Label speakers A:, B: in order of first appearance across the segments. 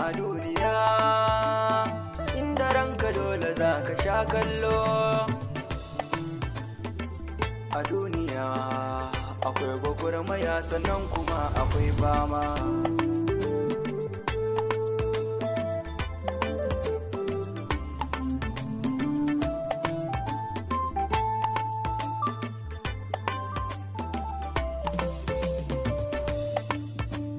A: A duniya inda ranka dole za ka sha kallo. A duniya akwai gwagwarmaya sannan kuma akwai fama.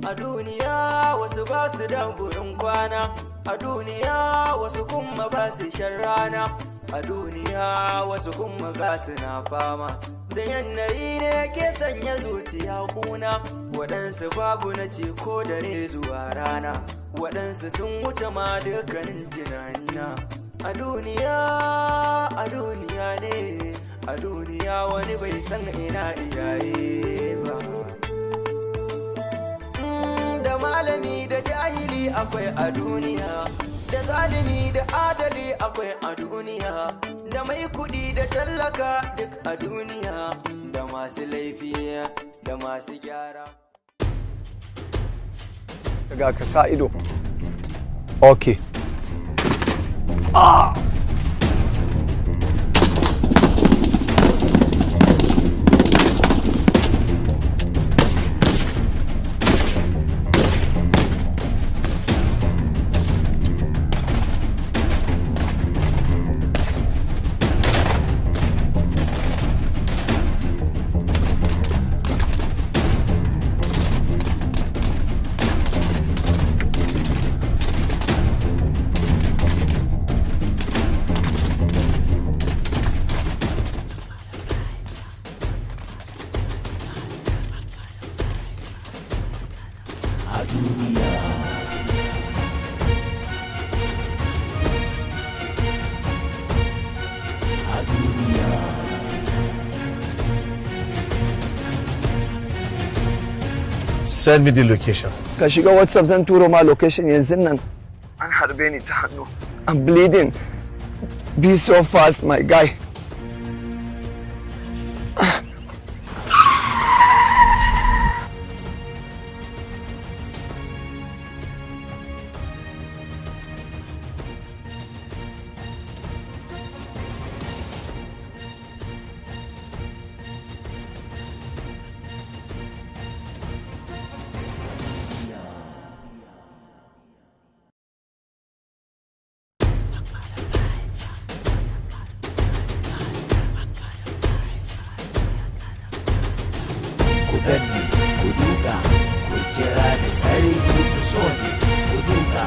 A: A duniya wasu ba su da gurin kwana, a duniya wasu kuma ba su shan rana, a duniya wasu kuma ga su na fama. Da yanayi ne ke sanya zuciya kuna, waɗansu babu na ce ko dare zuwa rana, waɗansu sun wuce ma dukkanin tunanina. A duniya ne, a duniya wani bai san ina iyaye ba. Da malami da jahili akwai a duniya, da zalimi da adali akwai a duniya, da mai kudi da tallaka duk a duniya, da masu laifi da masu gyara.
B: Daga ka sa ido. Okay. Ah!
C: Send me the location.
B: Ka shiga WhatsApp zan turo ma location yanzu nan. An harbe ni ta hannu. I'm bleeding. Be so fast, my guy.
D: Ku ganni, ku duka, ku kira ni sarki, ku so ni, ku duka,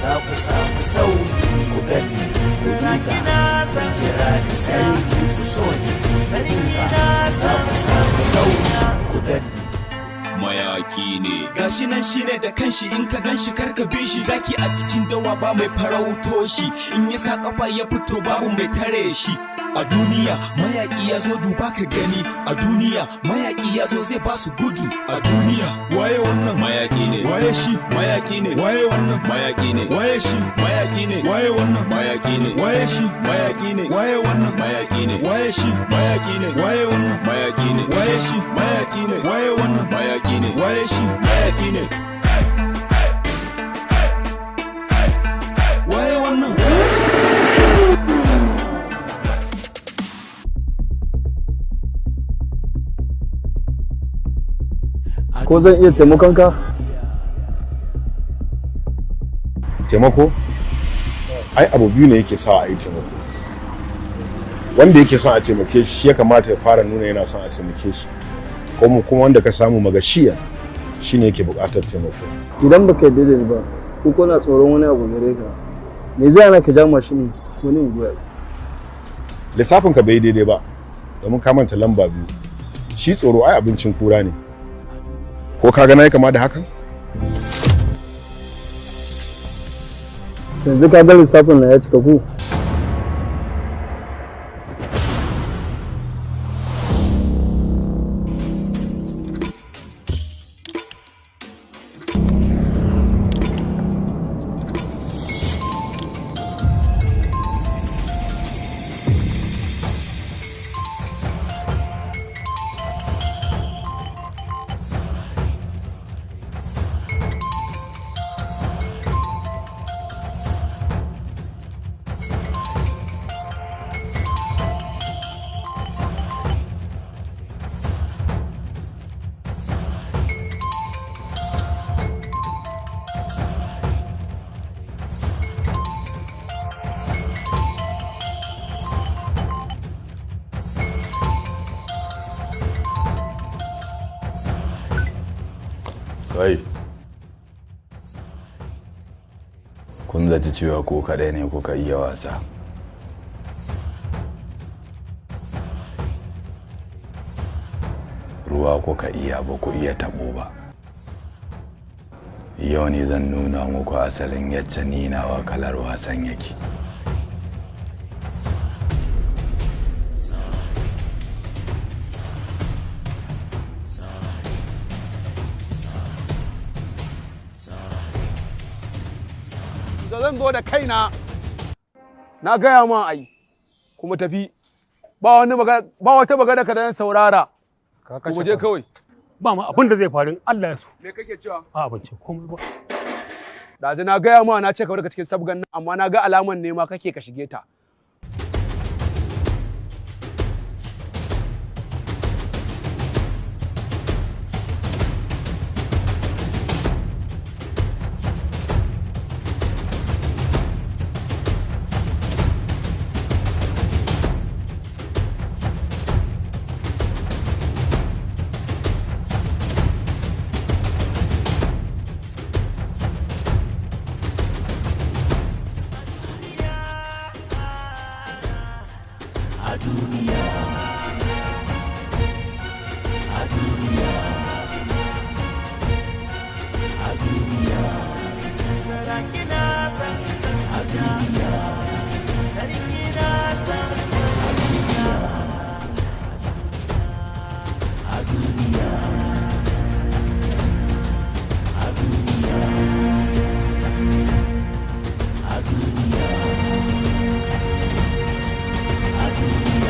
D: za ku samu sauki. Ku ganni, ku duka, ku kira ni sarki, ku so ni, ku duka, za ku samu sauki. Ku ganni.
E: Mayaki ne gashi nan shine da kanshi, in ka ganshi karka bi shi. Zaki a cikin dawa ba mai farauto shi, in ya sa kafa ya fito babu mai tare shi. A duniya mayaki ya zo, duba ka gani. A duniya mayaki ya zo, zai ba su gudu. A duniya waye wannan mayaki ne? Waye shi mayaki ne? Waye wannan mayaki ne? Waye shi mayaki ne? Waye wannan mayaki ne? Waye shi mayaki ne? Waye wannan mayaki ne? Waye shi mayaki ne? Waye wannan mayaki ne? Waye shi mayaki ne? Waye wannan mayaki ne? Waye shi mayaki ne? Waye wannan?
F: Ko zan iya taimakon ka?
G: Taimako? Ai abu biyu ne yake sa a yi taimako. Wanda yake son a taimake shi ya kamata ya fara nuna yana son a taimake shi, ko mu kuma wanda ka samu magashiya shine yake buƙatar taimako.
F: Idan baka yarda da ni ba, ko kana tsoron wani abu gare ka, me zai hana ka ja mashin ko ni in goya?
G: Lissafin ka bai daidai ba, domin ka manta lamba biyu. Shi tsoro ai abincin kura ne. Ko ka ga na yi kama da hakan?
F: Yanzu ka ga lissafin na ya cika ku.
H: Kai, kun zaci cewa ko kaɗai ne kuka iya wasa. Ruwa kuka iya, ba ku iya taɓo ba. Yau ne zan nuna muku asalin yacce ni nawa kalar wasan yake.
I: Da zan zo da kaina, na gaya ma ai, kuma tafi. Ba wani magana, ba wata magana ka dan saurara. Kuma je kawai.
J: Ba ma abin da zai faru in Allah ya so.
I: Me kake cewa?
J: A, ban ce komai ba.
I: Dazu na gaya ma, na ce ka barka cikin sabgan nan, amma na ga alaman nema kake ka shige ta.
D: A duniya, a duniya, a duniya, sarki na san a duniya, sarki na san a duniya, a duniya, a duniya, a duniya, a duniya, a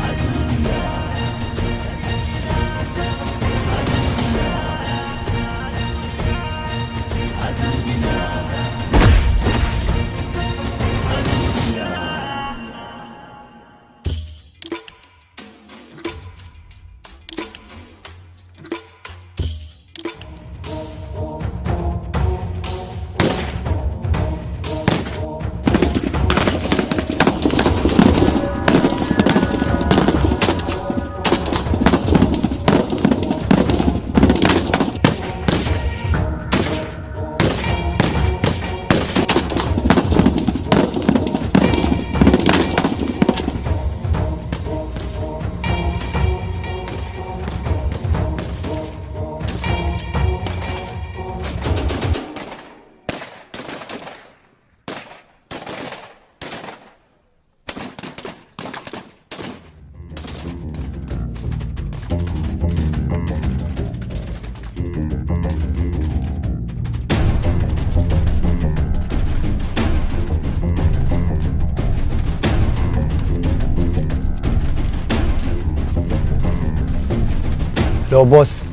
D: duniya, a duniya, a duniya.
B: Hello boss,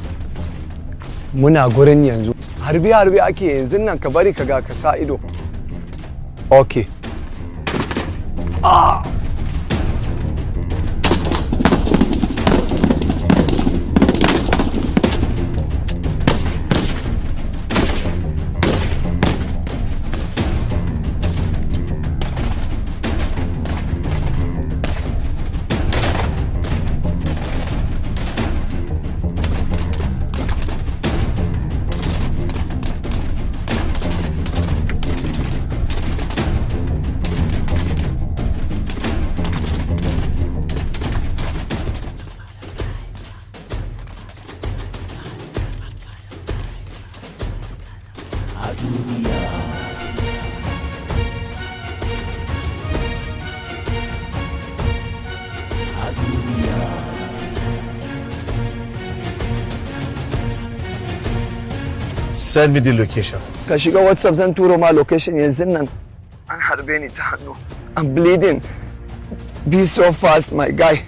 B: muna gurin yanzu. Harbi harbi ake yanzu nan, ka bari ka ga ka sa ido. Okay. Ah!
D: A duniya, a duniya,
C: Send me the location.
B: Ka shiga WhatsApp, zan turo ma location yanzu nan. An harbe ni ta hannu. I'm bleeding. Be so fast, my guy.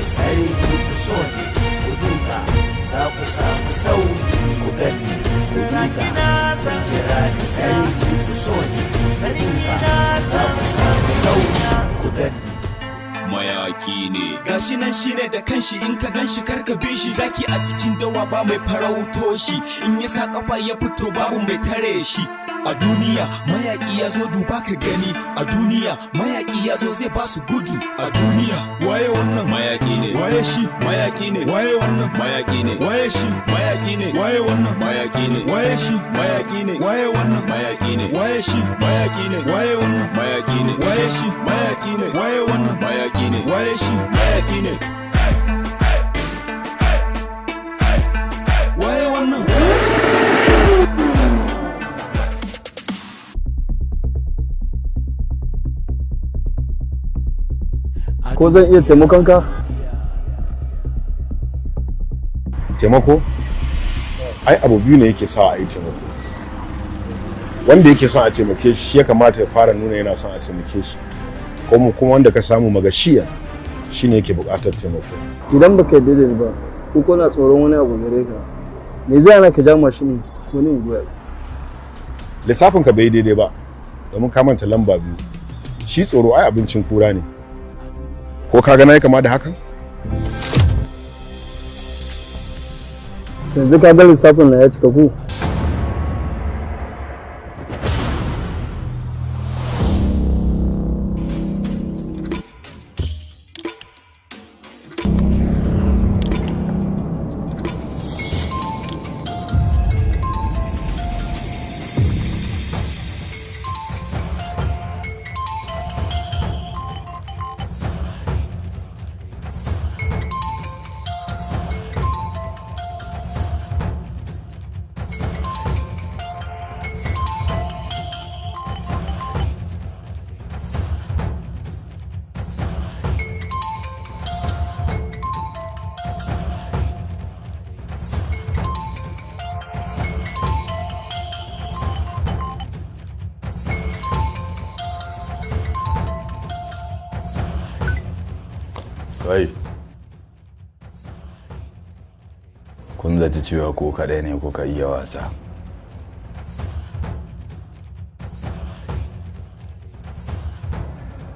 D: ni sarki, ku so ni, ku duka, za ku samu sauki. Ku gani, ku duka, ku kira ni sarki, ku so ni, ku duka, za ku samu sauki. Ku gani.
E: Mayaki ne, gashi nan shine da kanshi, in ka ganshi karka bi shi. Zaki a cikin dawa, ba mai farauto shi. In ya sa kafa ya fito, babu mai tare shi. A duniya mayaki ya zo, duba ka gani. A duniya mayaki ya zo, zai ba su gudu. A duniya waye wannan? Mayaki ne. Waye shi? Mayaki ne. Waye wannan? Mayaki ne. Waye shi? Mayaki ne. Waye wannan? Mayaki ne. Waye shi? Mayaki ne. Waye wannan? Mayaki ne. Waye shi? Mayaki ne. Waye wannan? Mayaki ne. Waye shi? Mayaki ne. Waye wannan? Mayaki ne. Waye shi? Mayaki ne. Waye wannan?
F: Ko zan iya taimakon ka?
G: Taimako? Ai abu biyu ne yake sa a yi taimako. Wanda yake son a taimake shi, shi ya kamata ya fara nuna yana son a taimake shi. Ko mu kuma wanda ka samu magashiya shine yake buƙatar taimako.
F: Idan baka yarda da ni ba, ko kana tsoron wani abu gare ka, me zai hana ka ja mashin ko ni in goya?
G: Lissafin ka bai daidai ba, domin ka manta lamba biyu. Shi tsoro ai abincin kura ne. Ko ka ga na yi kama da hakan?
F: Yanzu ka ga lissafin na ya cika ku.
H: Kai. Kun zaci cewa ko kaɗai ne kuka iya wasa.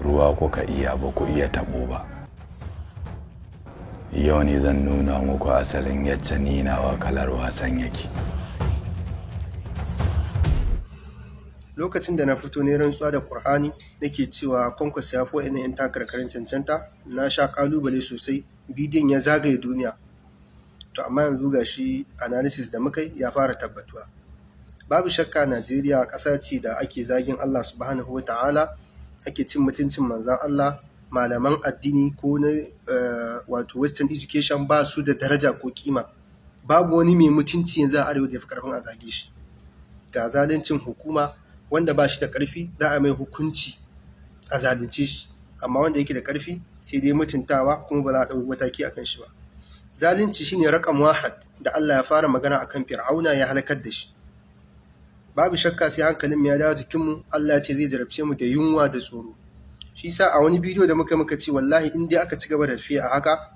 H: Ruwa kuka iya, ba ku iya taɓo ba. Yau ne zan nuna muku asalin yacce ni nawa kalar wasan yake.
K: Lokacin da na fito ne rantsuwa da Kur'ani nake cewa Kwankwaso ya fi wa'innan 'yan takarkarin cancanta, na sha kalubale sosai, bidiyon ya zagaye duniya. To amma yanzu ga shi analysis da muka yi ya fara tabbatuwa. Babu shakka Najeriya ƙasa ce da ake zagin Allah Subhanahu wa Ta'ala, ake cin mutuncin manzan Allah, malaman addini ko na wato western education ba su da daraja ko kima. Babu wani mai mutunci yanzu a arewa da ya fi karfin a zage shi. Ga zaluncin hukuma, wanda ba shi da ƙarfi za a mai hukunci a zalunce shi, amma wanda yake da ƙarfi sai dai mutuntawa, kuma ba za a ɗauki mataki akan shi ba. Zalunci shine rakam wahad da Allah ya fara magana akan Fir'auna ya halakar da shi. Babu shakka sai hankalin mu ya dawo jikinmu. Allah ya ce zai jarabce mu da yunwa da tsoro. Shi sa a wani bidiyo da muka ce wallahi in dai aka ci gaba da tafiya a haka,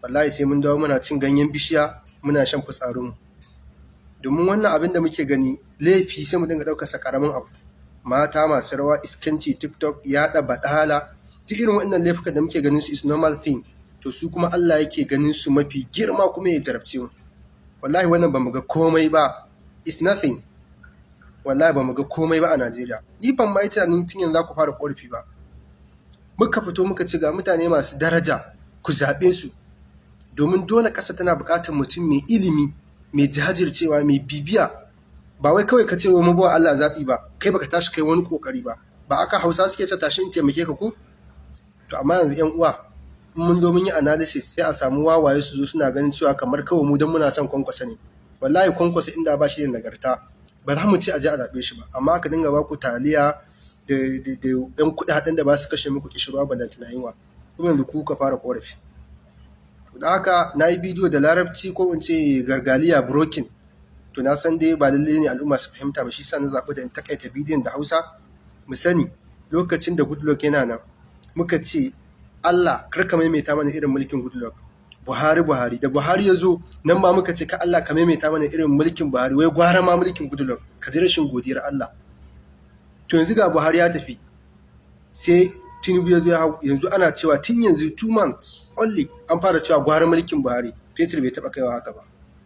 K: wallahi sai mun dawo muna cin ganyen bishiya, muna shan fitsarinmu. Domin wannan abin da muke gani laifi, sai mu dinga ɗaukar sa karamin abu. Mata masu rawa, iskanci, TikTok, yaɗa baɗala, duk irin waɗannan laifukan da muke ganin su is normal thing, to su kuma Allah yake ganin su mafi girma kuma ya jarabce mu. Wallahi wannan ba mu ga komai ba, is nothing. Wallahi ba mu ga komai ba a Najeriya. Ni ban ma yi tunanin tun yanzu za ku fara korafi ba. Muka fito muka ci ga mutane masu daraja, ku zaɓe su, domin dole ƙasa tana buƙatar mutum mai ilimi, mai jajircewa, mai bibiya. Ba wai kawai ka ce wa mabuwa Allah zaɓi ba, kai baka tashi kai wani ƙoƙari ba. Ba aka Hausa suke ce tashi in taimake ka ko? To amma yanzu, yan uwa, in mun zo mun yi analysis, sai a samu wawaye su zo suna ganin cewa kamar kawai mu don muna son Kwankwasa ne. Wallahi Kwankwasa inda ba shi da nagarta, ba za mu ce a je a zaɓe shi ba. Amma aka dinga ba ku taliya da yan kuɗaɗen da ba su kashe muku kishirwa, balantana yunwa, kuma yanzu ku ka fara ƙorafi. Da haka na yi bidiyo da Larabci, ko in ce gargaliya broken. To na san dai ba lallai ne al'umma su fahimta ba, shi sa na zaɓi da in takaita bidiyon da Hausa. Mu sani, lokacin da Goodluck yana nan, muka ce Allah kar ka maimaita mana irin mulkin Goodluck. Buhari, Buhari da Buhari ya zo nan ma muka ce ka Allah ka maimaita mana irin mulkin Buhari, wai gwara ma mulkin Goodluck. Ka ji rashin godiyar Allah. To yanzu ga Buhari ya tafi, sai Tinubu ya zo ya hau. Yanzu ana cewa tun yanzu, 2 months only, an fara cewa gwara mulkin Buhari. Fetur bai taɓa kaiwa haka ba.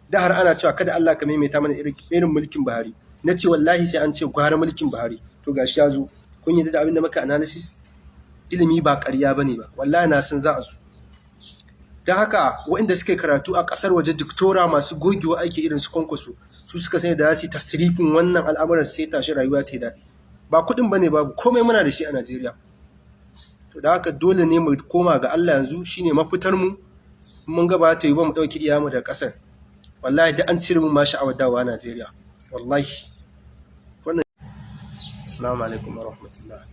K: Da har ana cewa kada Allah ka maimaita mana irin mulkin Buhari. Na ce wallahi sai an ce gwara mulkin Buhari. To gashi ya zo. Kun yi da abin da muka analysis. Ilimi ba ƙarya bane ba. Wallahi na san za a zo. Don haka waɗanda suka karatu a ƙasar waje, doktora masu gogewa aiki irin su Kwankwaso, su suka sani da za su yi tasrifin wannan al'amuran, sai tashi rayuwa ta yi daɗi. Ba kuɗin bane babu, komai muna da shi a Najeriya. To da haka dole ne mu koma ga Allah, yanzu shine mafitar mu. Mun ga ba ta yi ba, mu ɗauki iyamu daga ƙasar. Wallahi da an cire mu ma sha'awar dawowa Najeriya, wallahi wannan. Assalamu alaikum wa rahmatullah.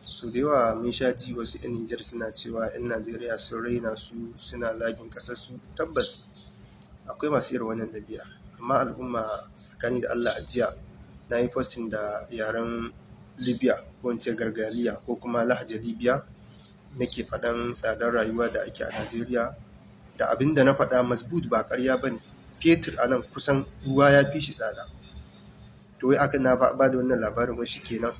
K: So da yawa mun sha ji wasu 'yan Nijar suna cewa 'yan Najeriya sun raina su, suna zagin ƙasar su. Tabbas akwai masu irin wannan ɗabi'a, amma al'umma, tsakani da Allah, a jiya na yi posting da yaren Libya, ko in ce Gargaliya ko kuma lahajar Libya, nake faɗan tsadar rayuwa da ake a Najeriya. Da abin da na faɗa mazbut, ba ƙarya ba ne. Fetur a nan kusan ruwa ya fi shi tsada. To wai aka na ba da wannan labarin, wai kenan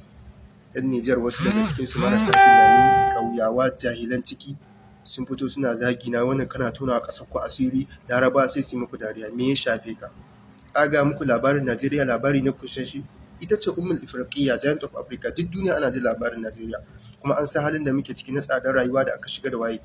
K: 'yan Nijar, wasu daga cikinsu marasa tunani, ƙauyawa, jahilan ciki, sun fito suna zagi na, wannan kana tona ƙasar ku asiri, Laraba sai su yi muku dariya. Me ya shafe ka? Ƙaga muku labarin Najeriya, labari na kushashi. Ita ce Ummul Ifriqiya, giant of Africa. Duk duniya ana jin labarin Najeriya, kuma an san halin da muke ciki na tsadar rayuwa da aka shiga da waye.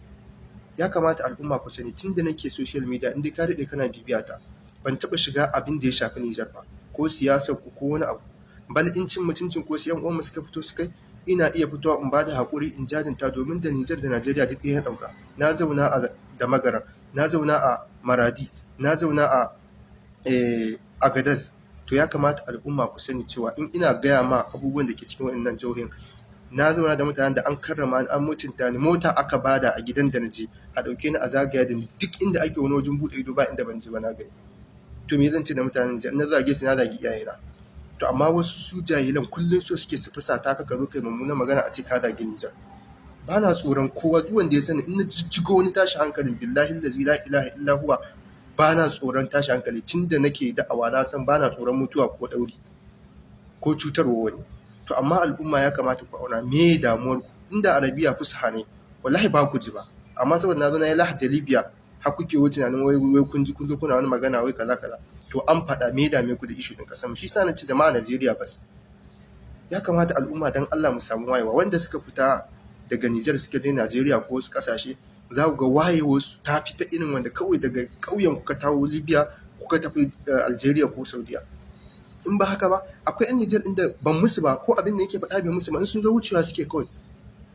K: Ya kamata al'umma ku sani, tun da nake social media, in dai ka daɗe kana bibiya ta, ban taɓa shiga abin da ya shafi Nijar ba, ko siyasar ku ko wani abu. Bal in cin mutuncin ko su 'yan uwanmu suka fito suka yi, ina iya fitowa in bada haƙuri, in jajinta, domin da Nijar da Najeriya duk ɗaya na ɗauka. Na zauna a Damagaram, na zauna a Maradi, na zauna a Agadez. To ya kamata al'umma ku sani cewa in ina gaya ma abubuwan da ke cikin waɗannan jihohin, na zauna da mutanen da an karrama ni, an mutunta ni. Mota aka bada a gidan da na je, a ɗauke ni a zagaya da ni duk inda ake wani wajen buɗe ido, ba inda ban je ba na gani. To me zan ce da mutanen Nijar? Na zage su, na zagi iyayena. To amma wasu su jahilan kullum so suke su fusata ka, ka zo kai mummunan magana, a ce ka zagi Nijar. Ba na tsoron kowa. Duk wanda ya sani, in na jijjigo wani tashi hankalin, billahi allazi la ilaha illa huwa, ba na tsoron tashi hankali. Tun da nake da'awa na san ba na tsoron mutuwa ko ɗauri ko cutarwa wani. To amma al'umma, ya kamata ku auna me damuwar ku. Inda Arabiya fusaha ne, wallahi ba ku ji ba. Amma saboda na zo na yi lahaja Libya, har kuke wuce tunanin wai wai kun ji, kun zo kuna wani magana wai kaza kaza. To an faɗa, me dame ku da issue ɗin ƙasar mu? Shi sa na ci jama'a Najeriya bas. Ya kamata al'umma, dan Allah mu samu wayewa. Wanda suka fita daga Nijar suka je Najeriya ko wasu ƙasashe, za ku ga wayewarsu ta fi ta irin wanda kawai daga ƙauyen kuka tawo Libya, kuka tafi Algeria ko Saudiya. In ba haka ba, akwai 'yan Nijar inda ban musu ba, ko abin da yake faɗa bai musu ba, in sun zo wucewa suke kawai.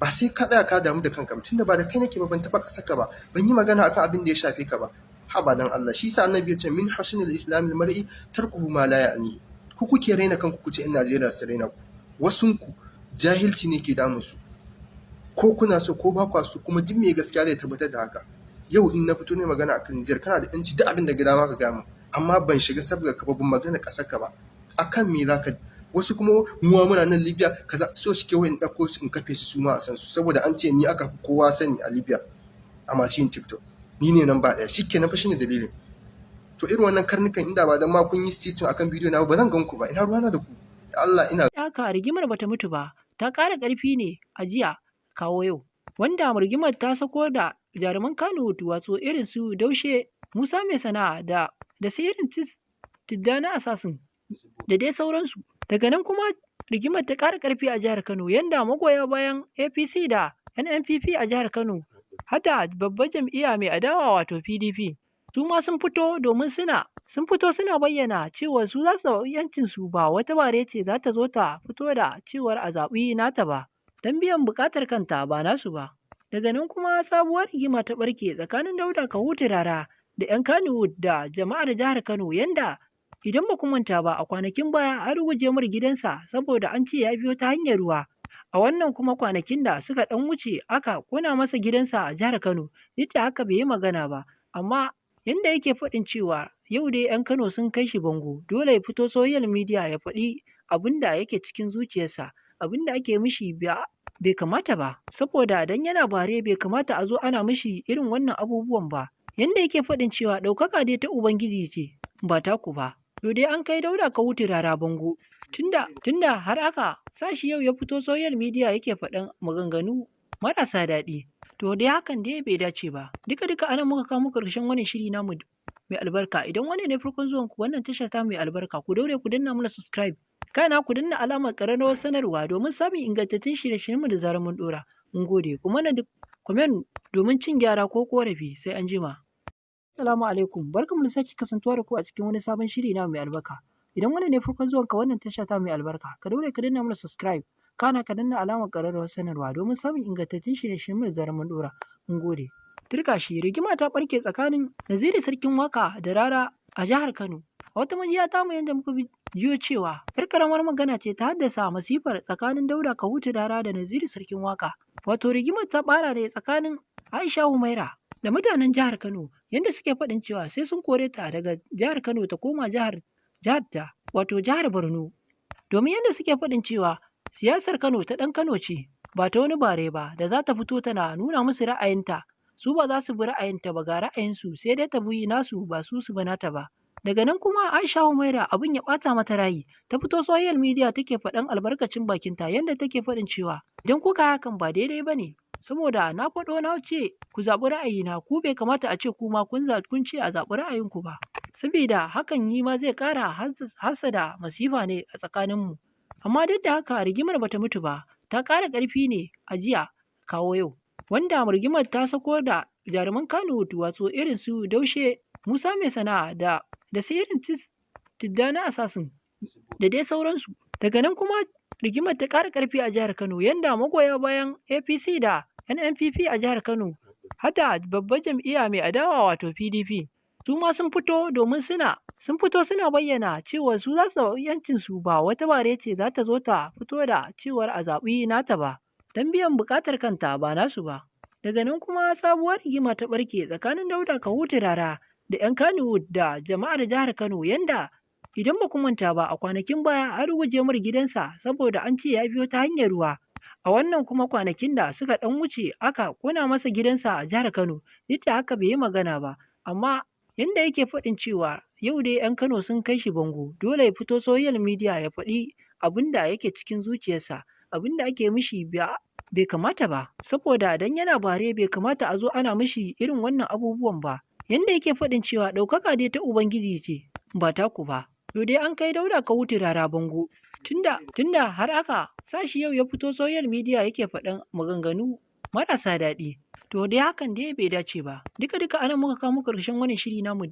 K: Ba sai ka tsaya ka damu da kanka ba, tunda ba da kai nake ba, ban taɓa ƙasar ka ba, ban yi magana akan abin da ya shafe ka ba. Haba dan Allah. Shi sa Annabi ya ce min husnil islamil mar'i tarkuhu ma la ya'ni. Ku kuke raina kanku, ku ce 'yan Najeriya su raina ku. Wasunku jahilci ne ke damun su, ko kuna so ko ba kwa so, kuma duk mai gaskiya zai tabbatar da haka. Yau in na fito ne magana akan Nijar, kana da yanci duk abin da gida ma ka gaya min, amma ban shiga sabga ka ba, ban magana ƙasar ka ba. Akan me zaka wasu kuma muwa muna nan Libya kaza, so suke wai in ɗauko su in kafe su, su ma a san su, saboda an ce ni aka fi kowa sani a Libya a masu yin TikTok, ni ne nan ba ɗaya. Shikenan fa, shine dalilin. To irin wannan karnukan, inda ba dan ma kun yi stitching akan bidiyo na ba zan gan ku ba. Ina ruwana da ku? Da Allah ina
L: Haka rigimar bata mutu ba, ta ƙara ƙarfi ne a jiya kawo yau. Wanda rigimar ta sako da jaruman Kannywood, wato irin su Daushe, Musa Mai Sana'a da sai irin Tijjani Assassin da dai sauransu. Daga nan kuma rigimar ta ƙara ƙarfi a jihar Kano, yanda magoya bayan APC da NNPP a jihar Kano, hada babbar jam'iyya mai adawa wato PDP, su ma sun fito domin sun fito suna bayyana cewa su za su zaɓi 'yancinsu, ba wata bare ce za ta zo ta fito da cewar a zaɓi nata ba don biyan buƙatar kanta, ba nasu ba. Daga nan kuma sabuwar rigima ta ɓarke tsakanin Dauda Kahutu Rara da 'yan Kannywood da jama'ar jihar Kano, yanda idan ba ku manta ba, a kwanakin baya an ruguje mar gidansa saboda an ce ya biyo ta hanyar ruwa. A wannan kuma kwanakin da suka ɗan wuce aka ƙona masa gidansa a jihar Kano, duk da haka bai yi magana ba, amma yanda yake faɗin cewa yau dai 'yan Kano sun kai shi bango, dole ya fito social media ya faɗi abin da yake cikin zuciyarsa. Abin da ake mishi bai kamata ba, saboda dan yana bare bai kamata a zo ana mishi irin wannan abubuwan ba. Yanda yake faɗin cewa ɗaukaka dai ta Ubangiji ce, ba taku ba. To dai an kai Dauda Kahutu Rara bango. Tunda har aka sa shi yau ya fito social media yake faɗan maganganu marasa daɗi. To dai hakan dai bai dace ba. Duka duka anan muka kawo muku ƙarshen wannan shiri namu mai albarka. Idan wannan ne farkon zuwan ku wannan tasha ta mai albarka, ku daure ku danna mana subscribe. Kana ku danna alamar ƙararrawar sanarwa domin samun ingantattun shirye-shiryenmu da zarar mun ɗora. Mun gode. Ku mana duk comment domin cin gyara ko ƙorafi. Sai an jima. Assalamu alaikum. Barkanmu da sake kasantuwa da ku a cikin wani sabon shiri na mai albarka. Idan wannan ne farkon zuwanka wannan tasha ta mai albarka, ka daure ka danna mana subscribe. Kana ka danna alamar ƙararrawar sanarwa domin samun ingantattun shirye-shiryenmu da zarar mun ɗora. Mun gode. Turka shi, rigima ta ɓarke tsakanin Naziru Sarkin Waka da Rara a jihar Kano. A wata majiya tamu yadda muka jiyo cewa ‘yar karamar magana ce ta haddasa masifar tsakanin Dauda Kahutu Rara da Naziru Sarkin Waka. Wato rigimar ta ɓara ne tsakanin Aisha Humaira da mutanen jihar Kano, yadda suke faɗin cewa sai sun kore ta daga jihar Kano ta koma jihar ta, wato jihar Borno. Domin yadda suke faɗin cewa siyasar Kano ta ɗan Kano ce, ba ta wani bare ba da za ta fito tana nuna musu ra'ayinta. Su ba za su bi ra'ayinta ba, ga ra'ayinsu, sai dai ta bi nasu, ba su su bi nata ba. Daga nan kuma Aisha Humaira abin ya ɓata mata rayi, ta fito social media take faɗan albarkacin bakinta, yadda take faɗin cewa idan kuka hakan ba daidai ba ne, saboda na faɗo na ce ku zaɓi ra'ayina, ku bai kamata a ce kuma kun ce a zaɓi ra'ayinku ba, saboda hakan yi ma zai ƙara hassada masifa ne a tsakaninmu. Amma duk da haka rigimar bata mutu ba, ta ƙara ƙarfi ne a jiya kawo yau. Wanda rigimar ta sako da jaruman Kannywood, wato irin su Daushe, Musa Mai Sana'a da su irin Tijjani Assassin da dai sauransu. Daga nan kuma rigimar ta ƙara ƙarfi a jihar Kano, yanda magoya bayan APC da NNPP a jihar Kano, hada babbar jam'iyya mai adawa wato PDP, su ma sun fito domin sun fito suna bayyana cewa su za su zaɓi 'yancinsu, ba wata bare ce za ta zo ta fito da cewar a zaɓi nata ba, don biyan buƙatar kanta, ba nasu ba. Daga nan kuma sabuwar rigima ta ɓarke tsakanin Dauda Kahutu Rara da 'yan Kannywood da jama'ar jihar Kano, yanda idan ba ku manta ba, a kwanakin baya an ruguje mar gidansa saboda an ce ya biyo ta hanyar ruwa. A wannan kuma kwanakin da suka ɗan wuce aka ƙona masa gidansa a jihar Kano, duk da haka bai yi magana ba. Amma yanda yake faɗin cewa yau dai 'yan Kano sun kai shi bango, dole ya fito social media ya faɗi abin da yake cikin zuciyarsa. Abin da ake mishi bai kamata ba, saboda dan yana bare bai kamata a zo ana mishi irin wannan abubuwan ba. Yanda yake faɗin cewa ɗaukaka dai ta Ubangiji ce, ba taku ba. To dai an kai Dauda Kahutu Rara bango. Tunda har aka sa shi yau ya fito social media yake faɗan maganganu marasa daɗi. To dai hakan dai bai dace ba. Duka duka anan muka kawo muku ƙarshen wannan shiri namu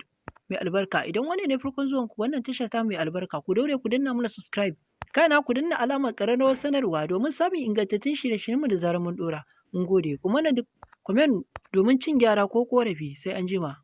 L: mai albarka. Idan wannan ne farkon zuwan ku wannan tasha ta mai albarka, ku daure ku danna mana subscribe. Kana ku danna alamar ƙararrawar sanarwa domin samun ingantattun shirye-shiryenmu da zarar mun ɗora. Mun gode. Ku mana duk comment domin cin gyara ko ƙorafi. Sai an jima.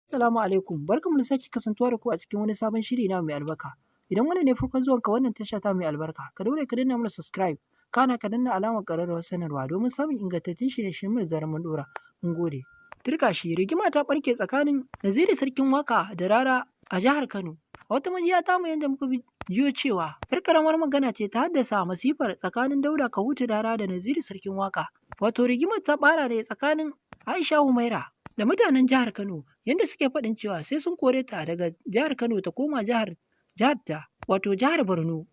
L: Assalamu alaikum. Barkanmu da sake kasantuwa da ku a cikin wani sabon shiri na mai albarka. Idan wannan ne farkon zuwanka wannan tasha ta mai albarka, ka daure ka danna mana subscribe. Kana ka danna alamar ƙararrawar sanarwa domin samun ingantattun shirye-shiryenmu da zarar mun ɗora. Mun gode. Turka shi, rigima ta ɓarke tsakanin Naziru Sarkin Waka da Rara a jihar Kano. A wata majiya tamu yadda muka jiyo cewa ‘yar karamar magana ce ta haddasa masifar tsakanin Dauda Kahutu Rara da Naziru Sarkin Waka. Wato rigimar ta ɓara ne tsakanin Aisha Humaira da mutanen jihar Kano, yadda suke faɗin cewa sai sun kore ta daga jihar Kano ta koma jihar ta, wato jihar Borno.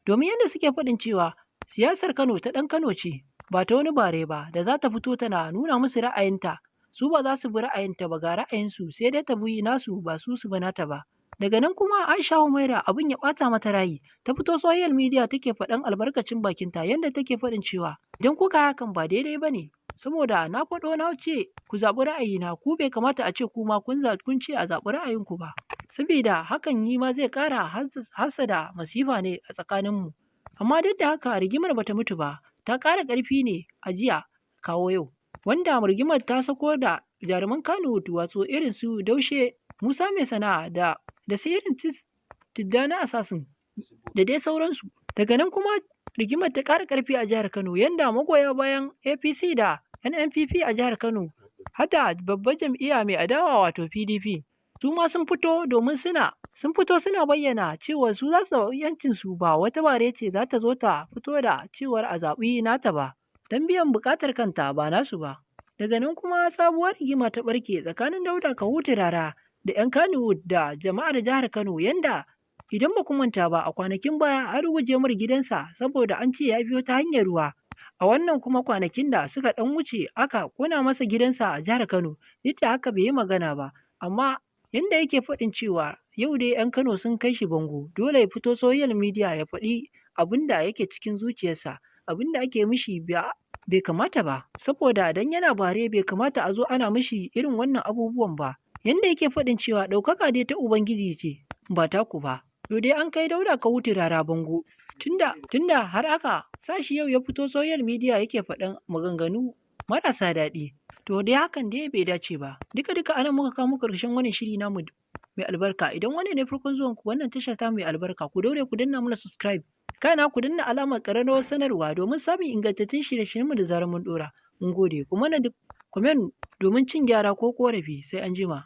L: Domin yadda suke faɗin cewa siyasar Kano ta ɗan Kano ce, ba ta wani bare ba da za ta fito tana nuna musu ra'ayinta. Su ba za su bi ra'ayinta ba, ga ra'ayinsu, sai dai ta bi nasu, ba su su bi nata ba. Daga nan kuma Aisha Humaira abin ya ɓata mata rayi, ta fito social media take faɗan albarkacin bakinta, yanda take faɗin cewa idan kuka hakan ba daidai ba ne, saboda na faɗo na ce ku zaɓi ra'ayina, ku bai kamata a ce kuma kun ce a zaɓi ra'ayinku ba, saboda hakan yi ma zai ƙara hassada masifa ne a tsakaninmu. Amma duk da haka rigimar bata mutu ba, ta ƙara ƙarfi ne a jiya kawo yau. Wanda rigimar ta sako da jaruman Kannywood, wato irin su Daushe, Musa Mai Sana'a da su irin Tijjani Assassin da dai sauransu. Daga nan kuma rigimar ta ƙara ƙarfi a jihar Kano, yanda magoya bayan APC da NNPP a jihar Kano, hada babbar jam'iyya mai adawa wato PDP, Su ma sun fito domin sun fito suna bayyana cewa su za su zaɓi 'yancinsu, ba wata bare ce za ta zo ta fito da cewar a zaɓi nata ba, don biyan buƙatar kanta ba nasu ba. Daga nan kuma sabuwar rigima ta ɓarke tsakanin Dauda Kahutu Rara da 'yan Kannywood da jama'ar jihar Kano, yanda idan ba ku manta ba a kwanakin baya an ruguje mar gidansa saboda an ce ya biyo ta hanyar ruwa. A wannan kuma kwanakin da suka ɗan wuce aka ƙona masa gidansa a jihar Kano, duk da haka bai yi magana ba, amma yanda yake faɗin cewa yau dai 'yan Kano sun kai shi bango, dole ya fito social media ya faɗi abin da yake cikin zuciyarsa, abin da ake mishi bai kamata ba, saboda dan yana bare bai kamata a zo ana mishi irin wannan abubuwan ba. Yanda yake faɗin cewa ɗaukaka dai ta Ubangiji ce ba taku ba. To dai an kai Dauda Kahutu Rara bango, tunda har aka sa shi yau ya fito social media yake faɗan maganganu marasa daɗi. To dai hakan dai bai dace ba. Duka duka anan muka kawo muku ƙarshen wannan shiri namu mai albarka. Idan wannan ne farkon zuwan ku wannan tasha ta mai albarka, ku daure ku danna mana subscribe. Kana ku danna alamar ƙararrawar sanarwa domin samun ingantattun shirye-shiryenmu da zarar mun ɗora. Mun gode. Ku mana duk comment domin cin gyara ko ƙorafi, sai an jima.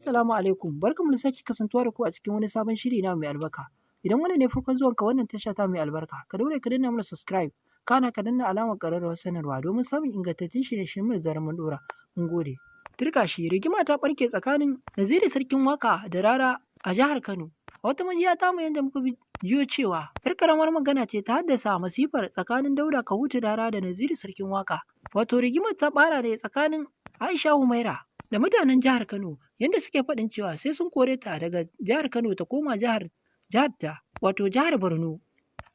L: Assalamu alaikum. Barkanmu da sake kasantuwa da ku a cikin wani sabon shiri na mai albarka. Idan wannan ne farkon zuwan ka wannan tasha ta mai albarka, ka daure ka danna mana subscribe. Kana ka danna alamar ƙararrawar sanarwa domin samun ingantattun shirye-shiryenmu da zarar mun ɗora. Mun gode. Turka shi, rigima ta ɓarke tsakanin Naziru Sarkin Waka da Rara a jihar Kano. A wata majiya ta mu yadda muka jiyo cewa yar karamar magana ce ta haddasa masifar tsakanin Dauda Kahutu Rara da Naziru Sarkin Waka. Wato rigimar ta ɓara ne tsakanin Aisha Humaira da mutanen jihar Kano, yadda suke faɗin cewa sai sun kore ta daga jihar Kano ta koma jihar ta, wato jihar Borno.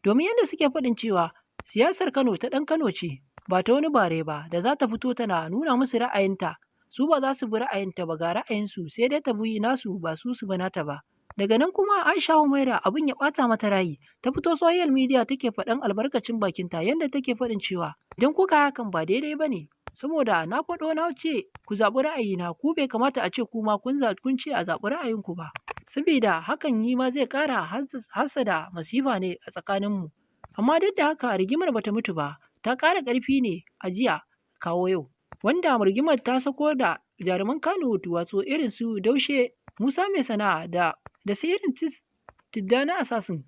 L: Domin yadda suke faɗin cewa siyasar Kano ta ɗan Kano ce, ba ta wani bare ba da za ta fito tana nuna musu ra'ayinta. Su ba za su bi ra'ayinta ba, ga ra'ayinsu, sai dai ta bi nasu ba su su bi nata ba. Daga nan kuma Aisha Humaira abin ya ɓata mata rayi, ta fito social media take faɗan albarkacin bakinta, yanda take faɗin cewa idan kuka hakan ba daidai ba ne, saboda na faɗo na ce ku zaɓi ra'ayina, ku bai kamata a ce ku ma kun ce a zaɓi ra'ayinku ba, saboda hakan yi ma zai ƙara hassada masifa ne a tsakaninmu. Amma duk da haka rigimar bata mutu ba, ta ƙara ƙarfi ne a jiya kawo yau. Wanda rigimar ta sako da jaruman Kannywood, wato irin su Daushe, Musa Mai Sana'a da su irin Tijjani Assassin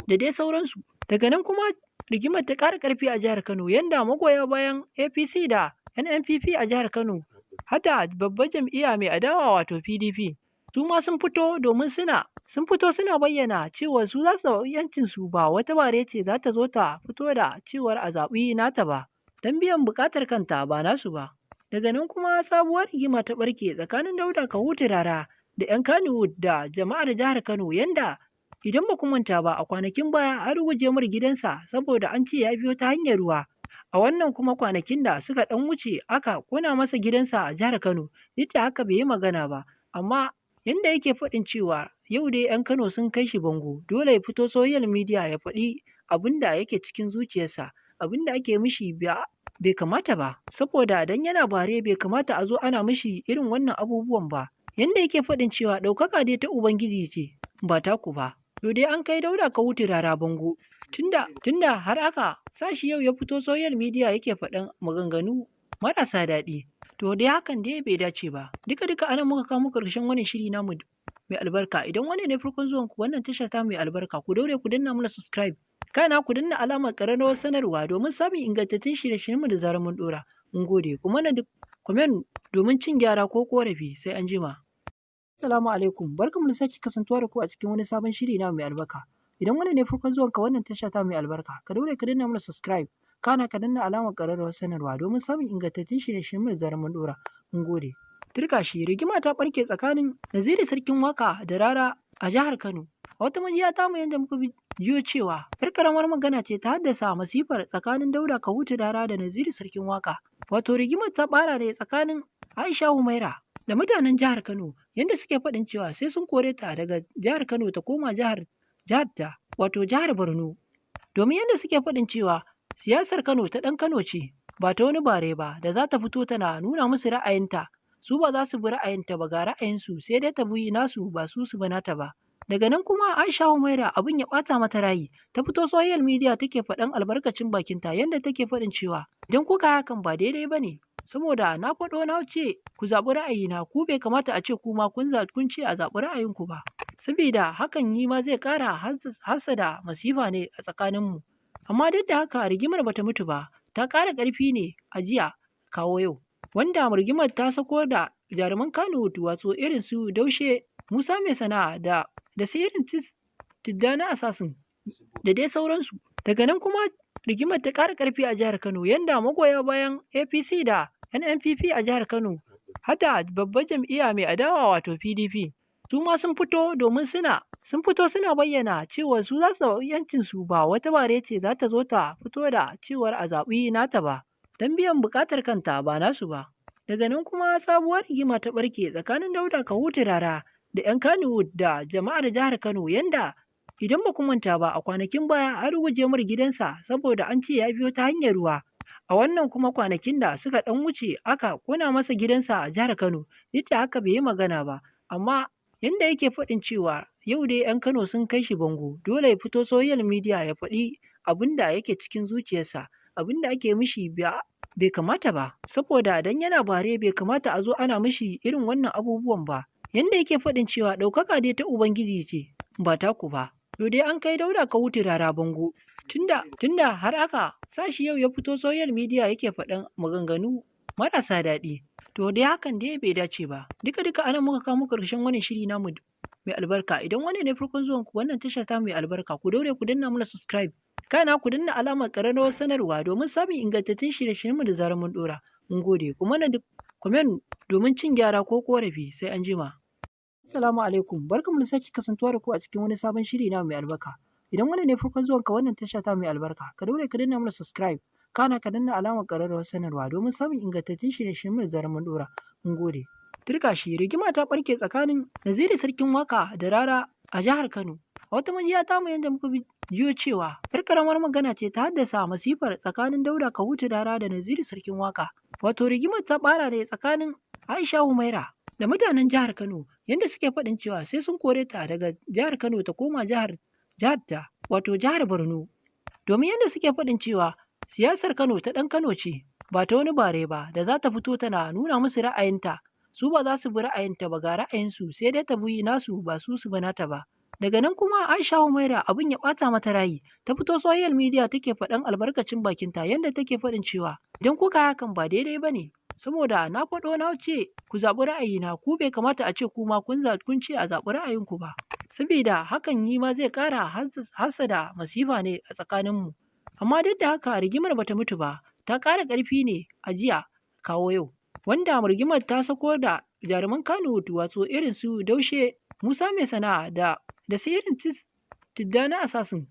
L: da dai sauransu. Daga nan kuma rigimar ta ƙara ƙarfi a jihar Kano, yanda magoya bayan APC da NNPP a jihar Kano, hada babbar jam'iyya mai adawa wato PDP, su ma sun fito domin sun fito suna bayyana cewa su za su zaɓi 'yancinsu, ba wata bare ce za ta zo ta fito da cewar a zaɓi nata ba, don biyan buƙatar kanta ba nasu ba. Daga nan kuma sabuwar rigima ta ɓarke tsakanin Dauda Kahutu Rara da 'yan Kannywood da jama'ar jihar Kano, yanda idan ba ku manta ba a kwanakin baya an ruguje mar gidansa saboda an ce ya biyo ta hanyar ruwa. A wannan kuma kwanakin da suka ɗan wuce aka ƙona masa gidansa a jihar Kano, duk da haka bai yi magana ba, amma yanda yake faɗin cewa yau dai 'yan Kano sun kai shi bango, dole ya fito social media ya faɗi abin da yake cikin zuciyarsa, abin da ake mishi bai kamata ba, saboda dan yana bare bai kamata a zo ana mishi irin wannan abubuwan ba. Yanda yake faɗin cewa ɗaukaka dai ta Ubangiji ce ba taku ba. To dai an kai Dauda Kahutu Rara bango, tunda har aka sa shi yau ya fito social media yake faɗan maganganu marasa daɗi. To dai hakan dai bai dace ba. Duka duka anan muka kawo muku ƙarshen wannan shiri namu mai albarka. Idan wannan ne farkon zuwan ku wannan tasha ta mai albarka, ku daure ku danna mana subscribe. Kana ku danna alamar ƙararrawar sanarwa domin samun ingantattun shirye-shiryenmu da zarar mun ɗora. Mun gode. Ku mana duk comment domin cin gyara ko ƙorafi, sai an jima. Assalamu alaikum. Barkanmu da sake kasantuwa da ku a cikin wani sabon shiri na mai albarka. Idan wannan ne farkon zuwan ka wannan tasha ta mai albarka, ka daure ka danna mana subscribe. Kana ka danna alamar ƙararrawar sanarwa domin samun ingantattun shirye-shiryenmu da zarar mun ɗora. Mun gode. Turka shi, rigima ta ɓarke tsakanin Naziru Sarkin Waka da Rara a jihar Kano. A wata majiya ta mu yadda muka jiyo cewa yar karamar magana ce ta haddasa masifar tsakanin Dauda Kahutu Rara da Naziru Sarkin Waka. Wato rigimar ta ɓara ne tsakanin Aisha Humaira da mutanen jihar Kano, yanda suke faɗin cewa sai sun kore ta daga jihar Kano ta koma jihar ta, wato jihar Borno. Domin yadda suke faɗin cewa siyasar Kano ta ɗan Kano ce, ba ta wani bare ba da za ta fito tana nuna musu ra'ayinta. Su ba za su bi ra'ayinta ba, ga ra'ayinsu, sai dai ta bi nasu ba su su bi nata ba. Daga nan kuma Aisha Humaira abin ya ɓata mata rayi, ta fito social media take faɗan albarkacin bakinta, yanda take faɗin cewa idan kuka hakan ba daidai ba ne, Saboda na faɗo na ce ku zaɓi ra'ayina, ku bai kamata a ce kuma kun ce a zaɓi ra'ayinku ba. Saboda hakan yi ma zai ƙara hassada masifa ne a tsakaninmu. Amma duk da haka rigimar bata mutu ba, ta ƙara ƙarfi ne a jiya kawo yau. Wanda rigimar ta sako da jaruman Kannywood wato irin su Daushe, Musa Mai Sana'a da su irin Tijjani Assassin da dai sauransu. Daga nan kuma rigimar ta ƙara ƙarfi a jihar Kano, yanda magoya bayan APC da NNPP a jihar Kano, hada babbar jam'iyya mai adawa wato PDP, su ma sun fito domin sun fito suna bayyana cewa su za su zaɓi 'yancinsu, ba wata bare ce za ta zo ta fito da cewar a zaɓi nata ba, don biyan buƙatar kanta ba nasu ba. Daga nan kuma sabuwar rigima ta ɓarke tsakanin Dauda Kahutu Rara da 'yan Kannywood da jama'ar jihar Kano, yanda idan ba ku manta ba a kwanakin baya an ruguje mar gidansa saboda an ce ya biyo ta hanyar ruwa. A wannan kuma kwanakin da suka ɗan wuce aka ƙona masa gidansa a jihar Kano, duk da haka bai yi magana ba, amma yanda yake faɗin cewa yau dai 'yan Kano sun kai shi bango, dole ya fito social media ya faɗi abin da yake cikin zuciyarsa, abin da ake mishi bai kamata ba, saboda dan yana bare bai kamata a zo ana mishi irin wannan abubuwan ba. Yanda yake faɗin cewa ɗaukaka dai ta Ubangiji ce ba taku ba. To dai an kai Dauda Kahutu Rara bango, tunda har aka sa shi yau ya fito social media yake faɗan maganganu marasa daɗi. To dai hakan dai bai dace ba. Duka duka anan muka kawo muku ƙarshen wannan shiri namu mai albarka. Idan wannan ne farkon zuwan ku wannan tasha ta mai albarka, ku daure ku danna mana subscribe. Kana ku danna alamar ƙararrawar sanarwa domin samun ingantattun shirye-shiryenmu da zarar mun ɗora. Mun gode. Ku mana comment domin cin gyara ko ƙorafi, sai an jima. Assalamu alaikum, barkamu da sake kasantuwa da ku a cikin wani sabon shiri na mai albarka. Idan wannan ne farkon zuwan ka wannan tasha ta mai albarka, ka daure ka danna mana subscribe, kana ka danna alamar ƙararrawar sanarwa domin samun ingantattun shirye-shiryenmu da zarar mun ɗora. Mun gode. Turka shi, rigima ta ɓarke tsakanin Naziru Sarkin Waka da Rara a jihar Kano. A wata majiya tamu yadda muka jiyo cewa yar karamar magana ce ta haddasa masifar tsakanin Dauda Kahutu Rara da Naziru Sarkin Waka. Wato rigimar ta ɓara ne tsakanin Aisha Humaira da mutanen jihar Kano, yadda suke faɗin cewa sai sun kore ta daga jihar Kano ta koma jihar ta wato jihar Borno. Domin yadda suke faɗin cewa siyasar Kano ta ɗan Kano ce ba ta wani bare ba da za ta fito tana nuna musu ra'ayinta, su ba za su bi ra'ayinta ba, ga ra'ayinsu sai dai ta bi nasu ba su su bi nata ba. Daga nan kuma Aisha Humaira abin ya ɓata mata rayi, ta fito social media take faɗan albarkacin bakinta, yadda take faɗin cewa idan kuka hakan ba daidai ba ne. Saboda na faɗo na ce ku zaɓi ra'ayina, ku bai kamata a ce kuma kun ce a zaɓi ra'ayinku ba. Saboda hakan yi ma zai ƙara hassada masifa ne a tsakaninmu. Amma duk da haka rigimar bata mutu ba, ta ƙara ƙarfi ne a jiya kawo yau. Wanda rigimar ta sako da jaruman Kannywood wato irin su Daushe, Musa Mai Sana'a da su irin Tijjani Assassin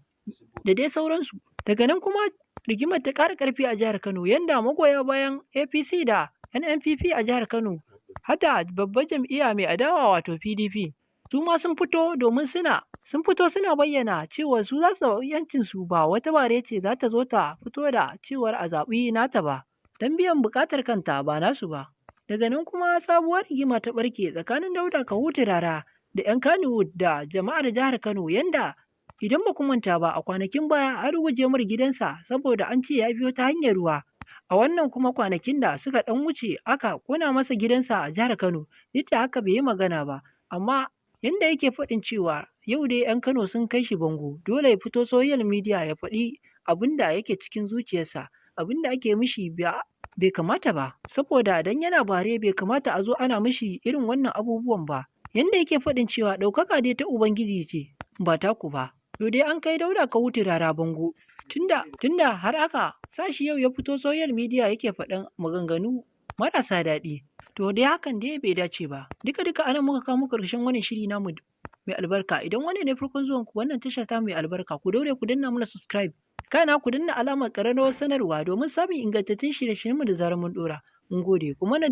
L: da dai sauransu. Daga nan kuma rigimar ta ƙara ƙarfi a jihar Kano, yanda magoya bayan APC da NNPP a jihar Kano, hada babbar jam'iyya mai adawa wato PDP, su ma sun fito domin sun fito suna bayyana cewa su za su zaɓi 'yancinsu, ba wata bare ce za ta zo ta fito da cewar a zaɓi nata ba, don biyan buƙatar kanta ba nasu ba. Daga nan kuma sabuwar rigima ta ɓarke tsakanin Dauda Kahutu Rara da 'yan Kannywood da jama'ar jihar Kano, yanda idan ba ku manta ba a kwanakin baya an ruguje mar gidansa saboda an ce ya biyo ta hanyar ruwa. A wannan kuma kwanakin da suka ɗan wuce aka ƙona masa gidansa a jihar Kano, duk da haka bai yi magana ba, amma yanda yake faɗin cewa yau dai 'yan Kano sun kai shi bango, dole ya fito social media ya faɗi abin da yake cikin zuciyarsa, abin da ake mishi bai kamata ba. Saboda dan yana bare bai kamata a zo ana mishi irin wannan abubuwan ba. Yanda yake faɗin cewa ɗaukaka dai ta Ubangiji ce ba taku ba. To dai an kai Dauda Kahutu Rara bango, tunda har aka sa shi yau ya fito social media yake faɗan maganganu marasa daɗi. To dai hakan dai bai dace ba. Duka duka anan muka kawo muku ƙarshen wannan shiri namu mai albarka. Idan wannan ne farkon zuwan ku wannan tasha ta mai albarka, ku daure ku danna mana subscribe. Kana ku danna alamar ƙararrawar sanarwa domin samun ingantattun shirye-shiryenmu da zarar mun ɗora. Mun gode. Ku mana